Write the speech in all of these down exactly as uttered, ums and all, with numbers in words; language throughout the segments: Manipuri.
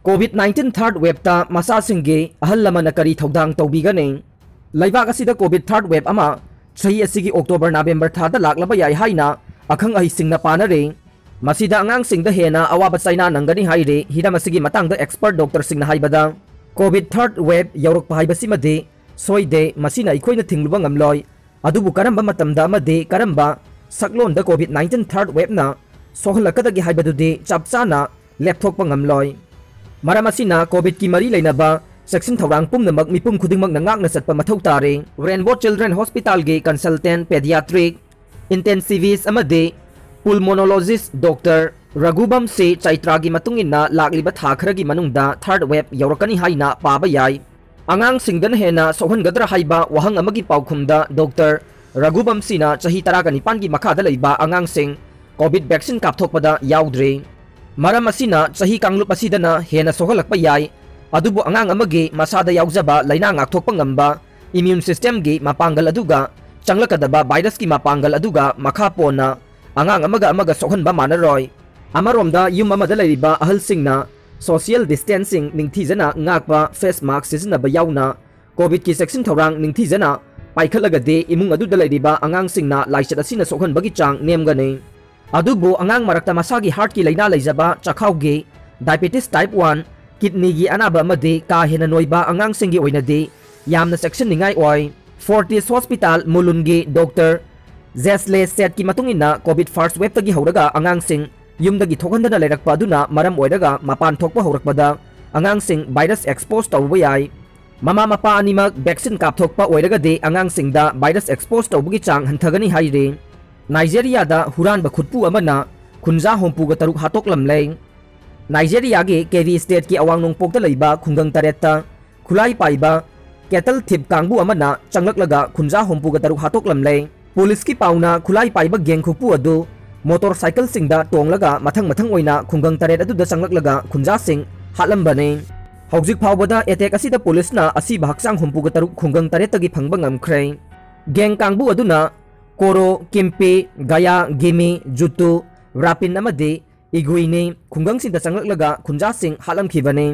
COVID nineteen third wave ꯇ ꯃꯆꯥꯁꯤꯡꯒꯤ ꯑꯍꯜ ꯂꯃꯟꯅ ꯀꯔꯤ ꯊꯧꯗꯥꯡ ꯇꯧꯕꯤꯒꯅꯤ? ꯂꯩꯕꯥꯛ ꯑꯁꯤꯗ COVID third wave ꯑꯃ ꯆꯍꯤ ꯑꯁꯤꯒꯤ October November ꯊꯥꯗ ꯂꯥꯛꯂꯕ ꯌꯥꯏ ꯍꯥꯏꯅ ꯑꯈꯪ ꯑꯍꯩꯁꯤꯡꯅ ꯄꯥꯅꯔꯤ꯫ ꯃꯁꯤꯗ ꯑꯉꯥꯡꯁꯤꯡꯗ ꯍꯦꯟꯅ ꯑꯋꯥꯕ ꯆꯩꯅꯥ ꯅꯪꯒꯅꯤ ꯍꯥꯏꯔꯤ꯫ ꯍꯤꯔꯝ ꯑꯁꯤꯒꯤ ꯃꯇꯥꯡꯗ expert doctor ꯁꯤꯡꯅ ꯍꯥꯏꯕꯗ, COVID third wave ꯌꯧꯔꯛꯄ ꯍꯥꯏꯕꯁꯤꯃꯗꯤ ꯁꯣꯏꯗꯦ, ꯃꯁꯤꯅ ꯑꯩꯈꯣꯏꯅ ꯊꯤꯡꯂꯨꯕ ꯉꯝꯂꯣꯏ꯫ ꯑꯗꯨꯕꯨ ꯀꯔꯝꯕ ꯃꯇꯝꯗ ꯑꯃꯗꯤ ꯀꯔꯝꯕ ꯁꯛꯂꯣꯟꯗ COVID nineteen third wave ꯅ ꯁꯣꯛꯍꯜꯂꯛꯀꯗꯒꯦ ꯍꯥꯏꯕꯗꯨꯗꯤ ꯆꯞ ꯆꯥꯅ ꯂꯦꯞꯊꯣꯛꯄ ꯉꯝꯂꯣꯏ꯫ ꯃꯔꯝ ꯑꯁꯤꯅ COVID ꯀꯤ ꯃꯔꯤ ꯂꯩꯅꯕ ꯆꯦꯛꯁꯤꯟ ꯊꯧꯔꯥꯡ ꯄꯨꯝꯅꯃꯛ ꯃꯤꯄꯨꯝ ꯈꯨꯗꯤꯡꯃꯛꯅ ꯉꯥꯛꯅ ꯆꯠꯄ ꯃꯊꯧ ꯇꯥꯔꯦ꯫ Rainbow Children Hospital ꯒꯤ consultant pediatric intensivist ꯑꯃꯗꯤ pulmonologist doctor ꯔꯘꯨꯕꯝꯁꯤ ꯆꯩꯇ꯭ꯔꯥꯒꯤ ꯃꯇꯨꯡ ꯏꯟꯅ ꯂꯥꯛꯂꯤꯕ ꯊꯥ ꯈꯔꯒꯤ ꯃꯅꯨꯡꯗ third wave ꯌꯧꯔꯛꯀꯅꯤ ꯍꯥꯏꯅ ꯄꯥꯕ ꯌꯥꯏ꯫ ꯑꯉꯥꯡꯁꯤꯡꯗꯅ ꯍꯦꯟꯅ ꯁꯣꯛꯍꯟꯒꯗ꯭ꯔꯥ ꯍꯥꯏꯕ ꯋꯥꯍꯪ ꯑꯃꯒꯤ ꯄꯥꯎꯈꯨꯝꯗ doctor ꯔꯘꯨꯕꯝꯁꯤꯅ ꯆꯍꯤ ꯇꯔꯥꯒ ꯅꯤꯄꯥꯟꯒꯤ ꯃꯈꯥꯗ ꯂꯩꯕ ꯑꯉꯥꯡꯁꯤꯡ COVID vaccine ꯀꯥꯞꯊꯣꯛꯄꯗ ꯌꯥꯎꯗ꯭ꯔꯤ꯫ ꯃꯔꯝ ꯑꯁꯤꯅ ꯆꯍꯤ ꯀꯥꯡꯂꯨꯞ ꯑꯁꯤꯗꯅ ꯍꯦꯟꯅ ꯁꯣꯛꯍꯜꯂꯛꯄ ꯌꯥꯏ꯫ ꯑꯗꯨꯕꯨ ꯑꯉꯥꯡ ꯑꯃꯒꯤ ꯃꯁꯥꯗ ꯌꯥꯎꯖꯕ ꯂꯩꯅꯥ ꯉꯥꯛꯊꯣꯛꯄ ꯉꯝꯕ immune system ꯒꯤ ꯃꯄꯥꯡꯒꯜ ꯑꯗꯨꯒ ꯆꯪꯂꯛꯀꯗꯕ virus ꯀꯤ ꯃꯄꯥꯡꯒꯜ ꯑꯗꯨꯒ ꯃꯈꯥ ꯄꯣꯟꯅ ꯑꯉꯥꯡ ꯑꯃꯒ ꯑꯃꯒ ꯁꯣꯛꯍꯟꯕ ꯃꯥꯟꯅꯔꯣꯏ꯫ ꯑꯃꯔꯣꯝꯗ ꯌꯨꯝ ꯑꯃꯗ ꯂꯩꯔꯤꯕ ꯑꯍꯜꯁꯤꯡꯅ social distancing ꯅꯤꯡꯊꯤꯖꯅ ꯉꯥꯛꯄ, face mask ꯁꯤꯖꯤꯟꯅꯕ ꯌꯥꯎꯅ COVID ꯀꯤ ꯆꯦꯛꯁꯤꯟ ꯊꯧꯔꯥꯡ ꯅꯤꯡꯊꯤꯖꯅ ꯄꯥꯏꯈꯠꯂꯒꯗꯤ ꯏꯃꯨꯡ ꯑꯗꯨꯗ ꯂꯩꯔꯤꯕ ꯑꯉꯥꯡꯁꯤꯡꯅ ꯂꯥꯏꯆꯠ ꯑꯁꯤꯅ ꯁꯣꯛꯍꯟꯕꯒꯤ ꯆꯥꯡ ꯅꯦꯝꯒꯅꯤ꯫ ꯑꯗꯨꯕꯨ ꯑꯉꯥꯡ ꯃꯔꯛꯇ ꯃꯁꯥꯒꯤ heart ꯀꯤ ꯂꯩꯅꯥ ꯂꯩꯖꯕ, ꯆꯈꯥꯎꯒꯤ diabetes type one, kidney ꯒꯤ ꯑꯅꯥꯕ ꯑꯃꯗꯤ ꯀꯥ ꯍꯦꯟꯅ ꯅꯣꯏꯕ ꯑꯉꯥꯡꯁꯤꯡꯒꯤ ꯑꯣꯏꯅꯗꯤ ꯌꯥꯝꯅ ꯆꯦꯛꯁꯤꯟꯅꯤꯡꯉꯥꯏ ꯑꯣꯏ꯫ Fortis Hospital ꯃꯨꯂꯨꯟꯒꯤ doctor ꯖꯦꯁꯂꯦ ꯁꯦꯠꯀꯤ ꯃꯇꯨꯡ ꯏꯟꯅ, COVID first wave ꯇꯒꯤ ꯍꯧꯔꯒ ꯑꯉꯥꯡꯁꯤꯡ ꯌꯨꯝꯗꯒꯤ ꯊꯣꯛꯍꯟꯗꯅ ꯂꯩꯔꯛꯄ ꯑꯗꯨꯅ ꯃꯔꯝ ꯑꯣꯏꯔꯒ ꯃꯄꯥꯟ ꯊꯣꯛꯄ ꯍꯧꯔꯛꯄꯗ ꯑꯉꯥꯡꯁꯤꯡ virus expose ꯇꯧꯔꯨꯕ ꯌꯥꯏ꯫ ꯃꯃꯥ ꯃꯄꯥ ꯑꯅꯤꯃꯛ vaccine ꯀꯥꯞꯊꯣꯛꯄ ꯑꯣꯏꯔꯒꯗꯤ ꯑꯉꯥꯡꯁꯤꯡꯗ virus expose ꯇꯧꯕꯒꯤ ꯆꯥꯡ ꯍꯟꯊꯒꯅꯤ ꯍꯥꯏꯔꯤ꯫ ꯅꯥꯏꯖꯦꯔꯤꯌꯥꯗ ꯍꯨꯔꯥꯟꯕ ꯈꯨꯠꯄꯨ ꯑꯃꯅ ꯈꯨꯟꯖꯥ ꯍꯨꯝꯐꯨꯒ ꯇꯔꯨꯛ ꯍꯥꯠꯇꯣꯛꯂꯝꯂꯦ꯫ ꯅꯥꯏꯖꯦꯔꯤꯌꯥꯒꯤ ꯀꯦꯕꯤ state ꯀꯤ ꯑꯋꯥꯡ ꯅꯣꯡꯄꯣꯛꯇ ꯂꯩꯕ ꯈꯨꯡꯒꯪ ꯇꯔꯦꯠꯇ ꯈꯨꯠꯂꯥꯏ ꯄꯥꯏꯕ cattle thief ꯀꯥꯡꯕꯨ ꯑꯃꯅ ꯆꯪꯂꯛꯂꯒ ꯈꯨꯟꯖꯥ ꯍꯨꯝꯐꯨꯒ ꯇꯔꯨꯛ ꯍꯥꯠꯇꯣꯛꯂꯝꯂꯦ꯫ Police ꯀꯤ ꯄꯥꯎꯅ ꯈꯨꯠꯂꯥꯏ ꯄꯥꯏꯕ gang ꯈꯨꯠꯄꯨ ꯑꯗꯨ motorcycle ꯁꯤꯡꯗ ꯇꯣꯡꯂꯒ ꯃꯊꯪ ꯃꯊꯪ ꯑꯣꯏꯅ ꯈꯨꯡꯒꯪ ꯇꯔꯦꯠ ꯑꯗꯨꯗ ꯆꯪꯂꯛꯂꯒ ꯈꯨꯟꯖꯥꯁꯤꯡ ꯍꯥꯠꯂꯝꯕꯅꯤ꯫ ꯍꯧꯖꯤꯛ ꯐꯥꯎꯕꯗ attack ꯑꯁꯤꯗ police ꯅ ꯑꯁꯤꯕ ꯍꯛꯆꯥꯡ ꯍꯨꯝꯐꯨꯒ ꯇꯔꯨꯛ ꯈꯨꯡꯒꯪ ꯇꯔꯦꯠꯇꯒꯤ ꯐꯪꯕ ꯉꯝꯈ꯭ꯔꯦ꯫ Gang ꯀꯥꯡꯕꯨ ꯑꯗꯨꯅ ꯀꯣꯔꯣ, ꯀꯤꯝꯄꯦ, ꯒꯌꯥ, ꯒꯤꯃꯤ, ꯖꯨꯇꯨ, ꯔꯥꯄꯤꯟ ꯑꯃꯗꯤ ꯏꯒꯨꯏꯅꯤ ꯈꯨꯡꯒꯪꯁꯤꯡꯗ ꯆꯪꯂꯛꯂꯒ ꯈꯨꯟꯖꯥꯁꯤꯡ ꯍꯥꯠꯂꯝꯈꯤꯕꯅꯤ꯫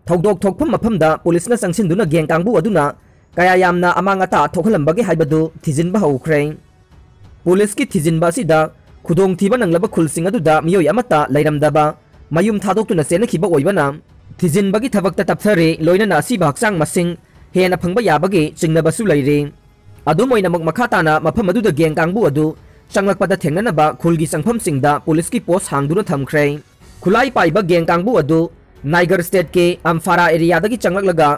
ꯊꯧꯗꯣꯛ ꯊꯣꯛꯐꯝ ꯃꯐꯝꯗ ꯄꯨꯂꯤꯁꯅ ꯆꯪꯁꯤꯟꯗꯨꯅ ꯒꯦꯡ ꯀꯥꯡꯕꯨ ꯑꯗꯨꯅ ꯀꯌꯥ ꯌꯥꯝꯅ ꯑꯃꯥꯡ ꯑꯇꯥ ꯊꯣꯛꯍꯜꯂꯝꯕꯒꯦ ꯍꯥꯏꯕꯗꯨ ꯊꯤꯖꯤꯟꯕ ꯍꯧꯈ꯭ꯔꯦ꯫ ꯄꯨꯂꯤꯁꯀꯤ ꯊꯤꯖꯤꯟꯕ ꯑꯁꯤꯗ ꯈꯨꯗꯣꯡꯊꯤꯕ ꯅꯪꯂꯕ ꯈꯨꯜꯁꯤꯡ ꯑꯗꯨꯗ ꯃꯤꯑꯣꯏ ꯑꯃꯠꯇ ꯂꯩꯔꯝꯗꯕ, ꯃꯌꯨꯝ ꯊꯥꯗꯣꯛꯇꯨꯅ ꯆꯦꯟꯅꯈꯤꯕ ꯑꯣꯏꯕꯅ ꯊꯤꯖꯤꯟꯕꯒꯤ ꯊꯕꯛꯇ ꯇꯞꯊꯔꯦ, ꯂꯣꯏꯅꯅ ꯑꯁꯤꯕ ꯍꯛꯆꯥꯡ ꯃꯁꯤꯡ ꯍꯦꯟꯅ ꯐꯪꯕ ꯌꯥꯕꯒꯤ ꯆꯤꯡꯅꯕꯁꯨ ꯂꯩꯔꯤ꯫ ꯑꯗꯨꯝ ꯑꯣꯏꯅꯃꯛ, ꯃꯈꯥ ꯇꯥꯅ ꯃꯐꯝ ꯑꯗꯨꯗ ꯒꯦꯡ ꯀꯥꯡꯕꯨ ꯑꯗꯨ ꯆꯪꯂꯛꯄꯗ ꯊꯦꯡꯅꯅꯕ ꯈꯨꯜꯒꯤ ꯆꯪꯐꯝꯁꯤꯡꯗ ꯄꯨꯂꯤꯁꯀꯤ ꯄꯣꯁ ꯍꯥꯡꯗꯨꯅ ꯊꯝꯈ꯭ꯔꯦ꯫ ꯈꯨꯠꯂꯥꯏ ꯄꯥꯏꯕ ꯒꯦꯡ ꯀꯥꯡꯕꯨ ꯑꯗꯨ ꯅꯥꯏꯒꯔ ꯁ꯭ꯇꯦꯠꯀꯤ ꯑꯝꯐꯥꯔꯥ ꯑꯦꯔꯤꯌꯥꯗꯒꯤ ꯆꯪꯂꯛꯂꯒ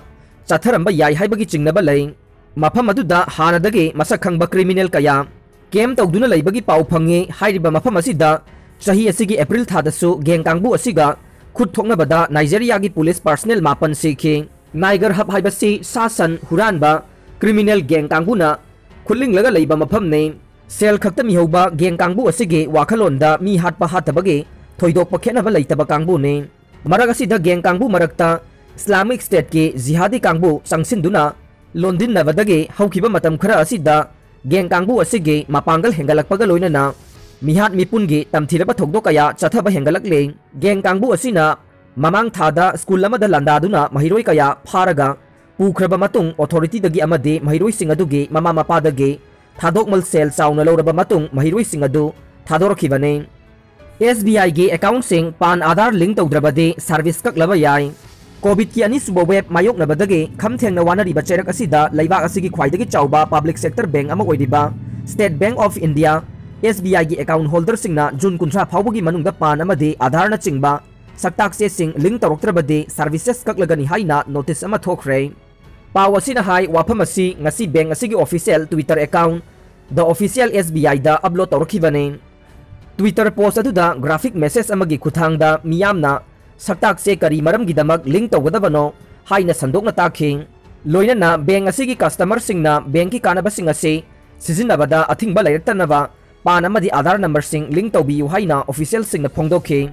ꯆꯠꯊꯔꯝꯕ ꯌꯥꯏ ꯍꯥꯏꯕꯒꯤ ꯆꯤꯡꯅꯕ ꯂꯩ꯫ ꯃꯐꯝ ꯑꯗꯨꯗ ꯍꯥꯟꯅꯗꯒꯤ ꯃꯁꯛ ꯈꯪꯕ ꯀ꯭ꯔꯤꯃꯤꯅꯦꯜ ꯀꯌꯥ ꯀꯦꯝ ꯇꯧꯗꯨꯅ ꯂꯩꯕꯒꯤ ꯄꯥꯎ ꯐꯪꯉꯤ꯫ ꯍꯥꯏꯔꯤꯕ ꯃꯐꯝ ꯑꯁꯤꯗ ꯆꯍꯤ ꯑꯁꯤꯒꯤ ꯑꯦꯄ꯭ꯔꯤꯜ ꯊꯥꯗꯁꯨ ꯒꯦꯡ ꯀꯥꯡꯕꯨ ꯑꯁꯤꯒ ꯈꯨꯠ ꯊꯣꯛꯅꯕꯗ ꯅꯥꯏꯖꯦꯔꯤꯌꯥꯒꯤ ꯄꯨꯂꯤꯁ ꯄꯥꯔꯁꯅꯦꯜ ꯃꯥꯄꯟ ꯁꯤꯈꯤ꯫ ꯅꯥꯏꯒꯔ ꯍꯕ ꯍꯥꯏꯕꯁꯤ ꯁꯥ ꯁꯟ ꯍꯨꯔꯥꯟꯕ ꯀ꯭ꯔꯤꯃꯤꯅꯦꯜ ꯒꯦꯡ ꯀꯥꯡꯕꯨꯅ ꯈꯨꯠꯂꯤꯡꯂꯒ ꯂꯩꯕ ꯃꯐꯝꯅꯤ꯫ ꯁꯦꯜ ꯈꯛꯇ ꯃꯤꯍꯧꯕ ꯒꯦꯡ ꯀꯥꯡꯕꯨ ꯑꯁꯤꯒꯤ ꯋꯥꯈꯜꯂꯣꯟꯗ ꯃꯤ ꯍꯥꯠꯄ ꯍꯥꯠꯇꯕꯒꯤ ꯊꯣꯏꯗꯣꯛꯄ ꯈꯦꯠꯅꯕ ꯂꯩꯇꯕ ꯀꯥꯡꯕꯨꯅꯤ꯫ ꯃꯔꯛ ꯑꯁꯤꯗ ꯒꯦꯡ ꯀꯥꯡꯕꯨ ꯃꯔꯛꯇ ꯏꯁꯂꯥꯃꯤꯛ ꯁ꯭ꯇꯦꯠꯀꯤ ꯖꯤꯍꯥꯗꯤ ꯀꯥꯡꯕꯨ ꯆꯪꯁꯤꯟꯗꯨꯅ ꯂꯣꯟꯗꯤꯟꯅꯕꯗꯒꯤ ꯍꯧꯈꯤꯕ ꯃꯇꯝ ꯈꯔ ꯑꯁꯤꯗ ꯒꯦꯡ ꯀꯥꯡꯕꯨ ꯑꯁꯤꯒꯤ ꯃꯄꯥꯡꯒꯜ ꯍꯦꯟꯒꯠꯂꯛꯄꯒ ꯂꯣꯏꯅꯅ ꯃꯤꯍꯥꯠ ꯃꯤꯄꯨꯟꯒꯤ ꯇꯝꯊꯤꯔꯕ ꯊꯧꯗꯣꯛ ꯀꯌꯥ ꯆꯠꯊꯕ ꯍꯦꯟꯒꯠꯂꯛꯂꯤ꯫ ꯒꯦꯡ ꯀꯥꯡꯕꯨ ꯑꯁꯤꯅ ꯃꯃꯥꯡ ꯊꯥꯗ ꯁ꯭ꯀꯨꯜ ꯑꯃꯗ ꯂꯥꯟꯗꯥꯗꯨꯅ ꯃꯍꯩꯔꯣꯏ ꯀꯌꯥ ꯐꯥꯔꯒ ꯄꯨꯈ꯭ꯔꯕ ꯃꯇꯨꯡ, ꯑꯣꯊꯣꯔꯤꯇꯤꯗꯒꯤ ꯑꯃꯗꯤ ꯃꯍꯩꯔꯣꯏꯁꯤꯡ ꯑꯗꯨꯒꯤ ꯃꯃꯥ ꯃꯄꯥꯗꯒꯤ ꯊꯥꯗꯣꯛꯃꯜ ꯁꯦꯜ ꯆꯥꯎꯅ ꯂꯧꯔꯕ ꯃꯇꯨꯡ ꯃꯍꯩꯔꯣꯏꯁꯤꯡ ꯑꯗꯨ ꯊꯥꯗꯣꯔꯛꯈꯤꯕꯅꯤ꯫ ꯑꯦꯁ ꯕꯤ ꯑꯥꯏꯒꯤ ꯑꯦꯀꯥꯎꯟꯁꯤꯡ ꯄꯥꯟ ꯑꯥꯙꯥꯔ ꯂꯤꯡ ꯇꯧꯗ꯭ꯔꯕꯗꯤ ꯁꯥꯔꯚꯤꯁ ꯀꯛꯂꯕ ꯌꯥꯏ꯫ ꯀꯣꯚꯤꯗꯀꯤ ꯑꯅꯤꯁꯨꯕ ꯋꯦꯕ ꯃꯥꯌꯣꯛꯅꯕꯗꯒꯤ ꯈꯝ ꯊꯦꯡꯅ ꯋꯥꯅꯔꯤꯕ ꯆꯩꯔꯛ ꯑꯁꯤꯗ ꯂꯩꯕꯥꯛ ꯑꯁꯤꯒꯤ ꯈ꯭ꯋꯥꯏꯗꯒꯤ ꯆꯥꯎꯕ ꯄꯕ꯭ꯂꯤꯛ ꯁꯦꯛꯇꯔ ꯕꯦꯡꯛ ꯑꯃ ꯑꯣꯏꯔꯤꯕ state bank of India, S B ꯑꯥꯏꯒꯤ ꯑꯦꯀꯥꯎꯟ ꯍꯣꯜꯗꯔꯁꯤꯡꯅ ꯖꯨꯟ ꯀꯨꯟꯊ꯭ꯔꯥ ꯐꯥꯎꯕꯒꯤ ꯃꯅꯨꯡꯗ ꯄꯥꯟ ꯑꯃꯗꯤ ꯑꯥꯙꯥꯔꯅꯆꯤꯡꯕ ꯁꯛꯇꯥꯛ ꯆꯦꯁꯤꯡ ꯂꯤꯡ ꯇꯧꯔꯛꯇ꯭ꯔꯕꯗꯤ ꯁꯥꯔꯚꯤꯁꯦꯁ ꯀꯛꯂꯒꯅꯤ ꯍꯥꯏꯅ ꯅꯣꯇꯤꯁ ꯑꯃ ꯊꯣꯛꯈ꯭ꯔꯦ꯫ ꯄꯥꯎ ꯑꯁꯤꯅ ꯍꯥꯏ, ꯋꯥꯐꯝ ꯑꯁꯤ ꯉꯁꯤ ꯕꯦꯡꯛ ꯑꯁꯤꯒꯤ official Twitter account, The Official S B I ꯗ ꯑꯞꯂꯣꯗ ꯇꯧꯔꯛꯈꯤꯕꯅꯤ꯫ Twitter ꯄꯣꯁ ꯑꯗꯨꯗ ꯒ꯭ꯔꯥꯐꯤꯛ ꯃꯦꯁꯦꯖ ꯑꯃꯒꯤ ꯈꯨꯠꯊꯥꯡꯗ ꯃꯤꯌꯥꯝꯅ ꯁꯛꯇꯥꯛꯁꯦ ꯀꯔꯤ ꯃꯔꯝꯒꯤꯗꯃꯛ ꯂꯤꯡ ꯇꯧꯒꯗꯕꯅꯣ ꯍꯥꯏꯅ ꯁꯟꯗꯣꯛꯅ ꯇꯥꯛꯈꯤ꯫ ꯂꯣꯏꯅꯅ ꯕꯦꯡꯛ ꯑꯁꯤꯒꯤ ꯀꯁꯇꯃꯔꯁꯤꯡꯅ ꯕꯦꯡꯛꯀꯤ ꯀꯥꯟꯅꯕꯁꯤꯡ ꯑꯁꯤ ꯁꯤꯖꯤꯟꯅꯕꯗ ꯑꯊꯤꯡꯕ ꯂꯩꯔꯛꯇꯅꯕ ꯄꯥꯟ ꯑꯃꯗꯤ ꯑꯥꯙꯥꯔ ꯅꯝꯕꯔꯁꯤꯡ ꯂꯤꯡ ꯇꯧꯕꯤꯌꯨ ꯍꯥꯏꯅ ꯑꯣꯐꯤꯁꯤꯌꯦꯜꯁꯤꯡꯅ ꯐꯣꯡꯗꯣꯛꯈꯤ꯫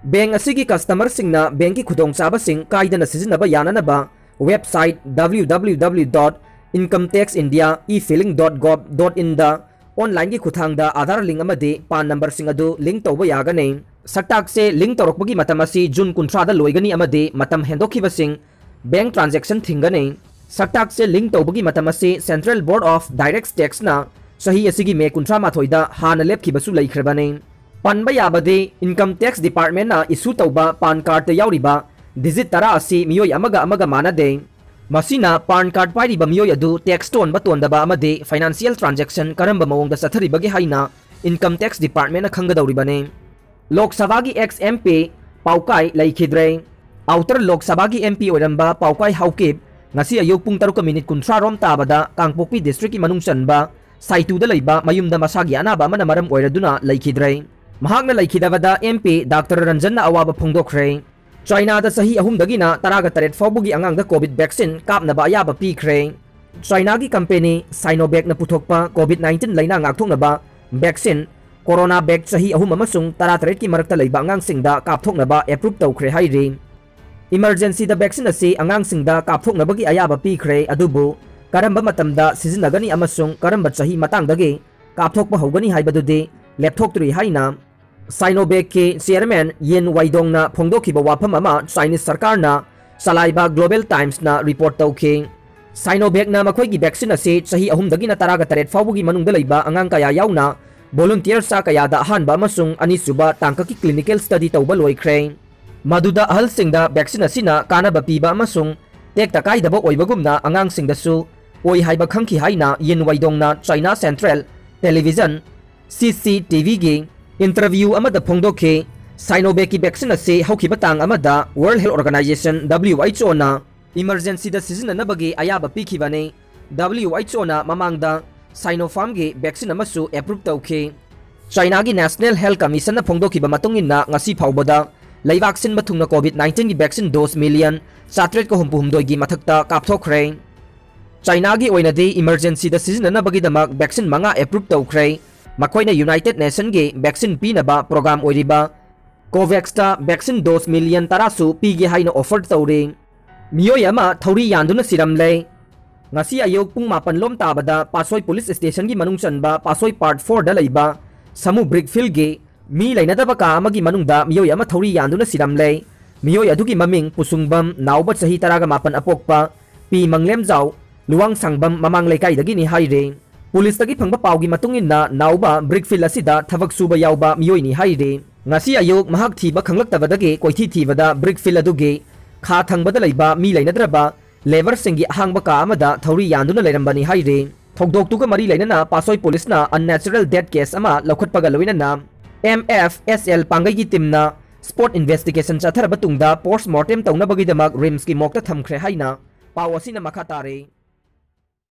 ꯕꯦꯡꯛ ꯑꯁꯤꯒꯤ ꯀꯁꯇꯃꯔꯁꯤꯡꯅ ꯕꯦꯡꯛꯀꯤ ꯈꯨꯗꯣꯡꯆꯥꯕꯁꯤꯡ ꯀꯥꯏꯗꯅ ꯁꯤꯖꯤꯟꯅꯕ ꯌꯥꯅꯅꯕ website W W W dot income tax india e filing dot gov dot in ꯗ ꯑꯣꯟꯂꯥꯏꯟꯒꯤ ꯈꯨꯠꯊꯥꯡꯗ ꯑꯥꯙꯥꯔ ꯂꯤꯡ ꯑꯃꯗꯤ ꯄꯥꯟ ꯅꯝꯕꯔꯁꯤꯡ ꯑꯗꯨ ꯂꯤꯡ ꯇꯧꯕ ꯌꯥꯒꯅꯤ꯫ ꯁꯛꯇꯥꯛꯁꯦ ꯂꯤꯡ ꯇꯧꯔꯛꯄꯒꯤ ꯃꯇꯝ ꯑꯁꯤ ꯖꯨꯟ ꯀꯨꯟꯊ꯭ꯔꯥꯗ ꯂꯣꯏꯒꯅꯤ ꯑꯃꯗꯤ ꯃꯇꯝ ꯍꯦꯟꯗꯣꯛꯈꯤꯕꯁꯤꯡ ꯕꯦꯡꯛ ꯇ꯭ꯔꯥꯟꯖꯦꯛꯁꯟ ꯊꯤꯡꯒꯅꯤ꯫ ꯁꯛꯇꯥꯛꯁꯦ ꯂꯤꯡ ꯇꯧꯕꯒꯤ ꯃꯇꯝ ꯑꯁꯤ Central Board of Direct Taxꯅ ꯆꯍꯤ ꯑꯁꯤꯒꯤ ꯃꯦ ꯀꯨꯟꯊ꯭ꯔꯥ ꯃꯥꯊꯣꯏꯗ ꯍꯥꯟꯅ ꯂꯦꯞꯈꯤꯕꯁꯨ ꯂꯩꯈ꯭ꯔꯕꯅꯤ꯫ ꯄꯟꯕ ꯌꯥꯕꯗꯤ, Income Tax Departmentꯅ issue ꯇꯧꯕ PAN cardꯇ ꯌꯥꯎꯔꯤꯕ digit ꯇꯔꯥ ꯑꯁꯤ ꯃꯤꯑꯣꯏ ꯑꯃꯒ ꯑꯃꯒ ꯃꯥꯟꯅꯗꯦ꯫ ꯃꯁꯤꯅ PAN card ꯄꯥꯏꯔꯤꯕ ꯃꯤꯑꯣꯏ ꯑꯗꯨ tax ꯇꯣꯟꯕ ꯇꯣꯟꯗꯕ ꯑꯃꯗꯤ financial transaction ꯀꯔꯝꯕ ꯃꯑꯣꯡꯗ ꯆꯠꯊꯔꯤꯕꯒꯦ ꯍꯥꯏꯅ Income Tax Departmentꯅ ꯈꯪꯒꯗꯧꯔꯤꯕꯅꯤ꯫ ꯂꯣꯛ ꯁꯚꯥꯒꯤ ex MP ꯄꯥꯎꯀꯥꯏ ꯂꯩꯈꯤꯗ꯭ꯔꯦ꯫ Outer ꯂꯣꯛ ꯁꯚꯥꯒꯤ MP ꯑꯣꯏꯔꯝꯕ ꯄꯥꯎꯀꯥꯏ ꯍꯥꯎꯀꯤꯞ ꯉꯁꯤ ꯑꯌꯨꯛ ꯄꯨꯡ ꯇꯔꯨꯛꯀ ꯃꯤꯅꯤꯠ ꯀꯨꯟꯊ꯭ꯔꯥ ꯔꯣꯝ ꯇꯥꯕꯗ ꯀꯥꯡꯄꯣꯛꯄꯤ districtꯀꯤ ꯃꯅꯨꯡ ꯆꯟꯕ ꯁꯥꯏꯇꯨꯗ ꯂꯩꯕ ꯃꯌꯨꯝꯗ ꯃꯁꯥꯒꯤ ꯑꯅꯥꯕ ꯑꯃꯅ ꯃꯔꯝ ꯑꯣꯏꯔꯗꯨꯅ ꯂꯩꯈꯤꯗ꯭ꯔꯦ꯫ ꯃꯍꯥꯛꯅ ꯂꯩꯈꯤꯗꯕꯗ MP ꯗꯥꯛꯇꯔ ꯔꯟꯖꯟꯅ ꯑꯋꯥꯕ ꯐꯣꯡꯗꯣꯛꯈ꯭ꯔꯦ꯫ ꯆꯥꯏꯅꯥꯗ ꯆꯍꯤ ꯑꯍꯨꯝꯗꯒꯤꯅ ꯇꯔꯥꯒ ꯇꯔꯦꯠ ꯐꯥꯎꯕꯒꯤ ꯑꯉꯥꯡꯗ COVID vaccine ꯀꯥꯞꯅꯕ ꯑꯌꯥꯕ ꯄꯤꯈ꯭ꯔꯦ꯫ ꯆꯥꯏꯅꯥꯒꯤ company Sinovacꯅ ꯄꯨꯊꯣꯛꯄ COVID nineteen ꯂꯩꯅꯥ ꯉꯥꯛꯊꯣꯛꯅꯕ vaccine CoronaVac ꯆꯍꯤ ꯑꯍꯨꯝ ꯑꯃꯁꯨꯡ ꯇꯔꯥꯇꯔꯦꯠꯀꯤ ꯃꯔꯛꯇ ꯂꯩꯕ ꯑꯉꯥꯡꯁꯤꯡꯗ ꯀꯥꯞꯊꯣꯛꯅꯕ approve ꯇꯧꯈ꯭ꯔꯦ ꯍꯥꯏꯔꯤ꯫ Emergencyꯗ vaccine ꯑꯁꯤ ꯑꯉꯥꯡꯁꯤꯡꯗ ꯀꯥꯞꯊꯣꯛꯅꯕꯒꯤ ꯑꯌꯥꯕ ꯄꯤꯈ꯭ꯔꯦ, ꯑꯗꯨꯕꯨ ꯀꯔꯝꯕ ꯃꯇꯝꯗ ꯁꯤꯖꯤꯟꯅꯒꯅꯤ ꯑꯃꯁꯨꯡ ꯀꯔꯝꯕ ꯆꯍꯤ ꯃꯇꯥꯡꯗꯒꯤ ꯀꯥꯞꯊꯣꯛꯄ ꯍꯧꯒꯅꯤ ꯍꯥꯏꯕꯗꯨꯗꯤ ꯂꯦꯞꯊꯣꯛꯇ꯭ꯔꯤ ꯍꯥꯏꯅ Sinovacꯀꯤ chairman Yin Weidongꯅ ꯐꯣꯡꯗꯣꯛꯈꯤꯕ ꯋꯥꯐꯝ ꯑꯃ Chinese ꯁꯔꯀꯥꯔꯅ ꯆꯂꯥꯏꯕ Global Timesꯅ report ꯇꯧꯈꯤ꯫ Sinovacꯅ ꯃꯈꯣꯏꯒꯤ vaccine ꯑꯁꯤ ꯆꯍꯤ ꯑꯍꯨꯝꯗꯒꯤꯅ ꯇꯔꯥꯒ ꯇꯔꯦꯠ ꯐꯥꯎꯕꯒꯤ ꯃꯅꯨꯡꯗ ꯂꯩꯕ ꯑꯉꯥꯡ ꯀꯌꯥ ꯌꯥꯎꯅ volunteer ꯆꯥ ꯀꯌꯥꯗ ꯑꯍꯥꯟꯕ ꯑꯃꯁꯨꯡ ꯑꯅꯤꯁꯨꯕ ꯇꯥꯡꯀꯛꯀꯤ clinical study ꯇꯧꯕ ꯂꯣꯏꯈ꯭ꯔꯦ꯫ ꯃꯗꯨꯗ ꯑꯍꯜꯁꯤꯡꯗ vaccine ꯑꯁꯤꯅ ꯀꯥꯟꯅꯕ ꯄꯤꯕ ꯑꯃꯁꯨꯡ ꯇꯦꯛꯇ ꯀꯥꯏꯗꯕ ꯑꯣꯏꯕꯒꯨꯝꯅ ꯑꯉꯥꯡꯁꯤꯡꯗꯁꯨ ꯑꯣꯏ ꯍꯥꯏꯕ ꯈꯪꯈꯤ ꯍꯥꯏꯅ Yin Weidongꯅ China Central Television, CCTVꯒꯤ interview ꯑꯃꯗ ꯐꯣꯡꯗꯣꯛꯈꯤ꯫ Sinovacꯀꯤ vaccine ꯑꯁꯤ ꯍꯧꯈꯤꯕ ꯇꯥꯡ ꯑꯃꯗ World Health Organization, WHOꯅ emergencyꯗ ꯁꯤꯖꯤꯟꯅꯅꯕꯒꯤ ꯑꯌꯥꯕ ꯄꯤꯈꯤꯕꯅꯤ꯫ WHOꯅ ꯃꯃꯥꯡꯗ Sinopharmꯒꯤ vaccine ꯑꯃꯁꯨ approve ꯇꯧꯈꯤ꯫ Chinaꯒꯤ National Health Commissionꯅ ꯐꯣꯡꯗꯣꯛꯈꯤꯕ ꯃꯇꯨꯡ ꯏꯟꯅ, ꯉꯁꯤ ꯐꯥꯎꯕꯗ ꯂꯩꯕꯥꯛ ꯁꯤꯟꯕ ꯊꯨꯡꯅ COVID nineteenꯒꯤ vaccine dose million ꯆꯥꯇ꯭ꯔꯦꯠꯀ ꯍꯨꯝꯐꯨ ꯍꯨꯝꯗꯣꯏꯒꯤ ꯃꯊꯛꯇ ꯀꯥꯞꯊꯣꯛꯈ꯭ꯔꯦ꯫ Chinaꯒꯤ ꯑꯣꯏꯅꯗꯤ emergencyꯗ ꯁꯤꯖꯤꯟꯅꯅꯕꯒꯤꯗꯃꯛ vaccine ꯃꯉꯥ approve ꯇꯧꯈ꯭ꯔꯦ꯫ ꯃꯈꯣꯏꯅ United Nationꯒꯤ vaccine ꯄꯤꯅꯕ program ꯑꯣꯏꯔꯤꯕ COVAXꯇ vaccine dose million ꯇꯔꯥꯁꯨ ꯄꯤꯒꯦ ꯍꯥꯏꯅ offer ꯇꯧꯔꯤ꯫ ꯃꯤꯑꯣꯏ ꯑꯃ ꯊꯧꯔꯤ ꯌꯥꯟꯗꯨꯅ ꯁꯤꯔꯝꯂꯦ꯫ ꯉꯁꯤ ꯑꯌꯨꯛ ꯄꯨꯡ ꯃꯥꯄꯟ ꯂꯣꯝ ꯇꯥꯕꯗ ꯄꯥꯠꯁꯣꯏ police stationꯒꯤ ꯃꯅꯨꯡ ꯆꯟꯕ ꯄꯥꯠꯁꯣꯏ part fourꯗ ꯂꯩꯕ ꯁꯃꯨ brick fieldꯒꯤ ꯃꯤ ꯂꯩꯅꯗꯕ ꯀꯥ ꯑꯃꯒꯤ ꯃꯅꯨꯡꯗ ꯃꯤꯑꯣꯏ ꯑꯃ ꯊꯧꯔꯤ ꯌꯥꯟꯗꯨꯅ ꯁꯤꯔꯝꯂꯦ꯫ ꯃꯤꯑꯣꯏ ꯑꯗꯨꯒꯤ ꯃꯃꯤꯡ ꯄꯨꯁꯨꯡꯕꯝ ꯅꯥꯎꯕ, ꯆꯍꯤ ꯇꯔꯥꯒ ꯃꯥꯄꯟ, ꯑꯄꯣꯛꯄ ꯄꯤ ꯃꯪꯂꯦꯝꯖꯥꯎ, ꯂꯨꯋꯥꯡꯁꯥꯡꯕꯝ ꯃꯃꯥꯡ ꯂꯩꯀꯥꯏꯗꯒꯤꯅꯤ ꯍꯥꯏꯔꯤ꯫ ꯄꯨꯂꯤꯁꯇꯒꯤ ꯐꯪꯕ ꯄꯥꯎꯒꯤ ꯃꯇꯨꯡ ꯏꯟꯅ, ꯅꯥꯎꯕ ꯕ꯭ꯔꯤꯛ ꯐꯤꯜ ꯑꯁꯤꯗ ꯊꯕꯛ ꯁꯨꯕ ꯌꯥꯎꯕ ꯃꯤꯑꯣꯏꯅꯤ ꯍꯥꯏꯔꯤ꯫ ꯉꯁꯤ ꯑꯌꯨꯛ ꯃꯍꯥꯛ ꯊꯤꯕ ꯈꯪꯂꯛꯇꯕꯗꯒꯤ ꯀꯣꯏꯊꯤ ꯊꯤꯕꯗ ꯕ꯭ꯔꯤꯛ ꯐꯤꯜ ꯑꯗꯨꯒꯤ ꯈꯥ ꯊꯪꯕꯗ ꯂꯩꯕ ꯃꯤ ꯂꯩꯅꯗ꯭ꯔꯕ ꯂꯦꯕꯔꯁꯤꯡꯒꯤ ꯑꯍꯥꯡꯕ ꯀꯥ ꯑꯃꯗ ꯊꯧꯔꯤ ꯌꯥꯟꯗꯨꯅ ꯂꯩꯔꯝꯕꯅꯤ ꯍꯥꯏꯔꯤ꯫ ꯊꯧꯗꯣꯛꯇꯨꯒ ꯃꯔꯤ ꯂꯩꯅꯅ ꯄꯥꯠꯁꯣꯏ ꯄꯨꯂꯤꯁꯅ unnatural death case ꯑꯃ ꯂꯧꯈꯠꯄꯒ ꯂꯣꯏꯅꯅ M F S L ꯄꯥꯡꯒꯩꯒꯤ ꯇꯤꯝꯅ spot investigation ꯆꯠꯊꯔꯕ ꯇꯨꯡꯗ post mortem ꯇꯧꯅꯕꯒꯤꯗꯃꯛ ꯔꯤꯝꯁꯀꯤ ꯃꯣꯔꯒꯇ ꯊꯝꯈ꯭ꯔꯦ ꯍꯥꯏꯅ ꯄꯥꯎ ꯑꯁꯤꯅ ꯃꯈꯥ ꯇꯥꯔꯤ꯫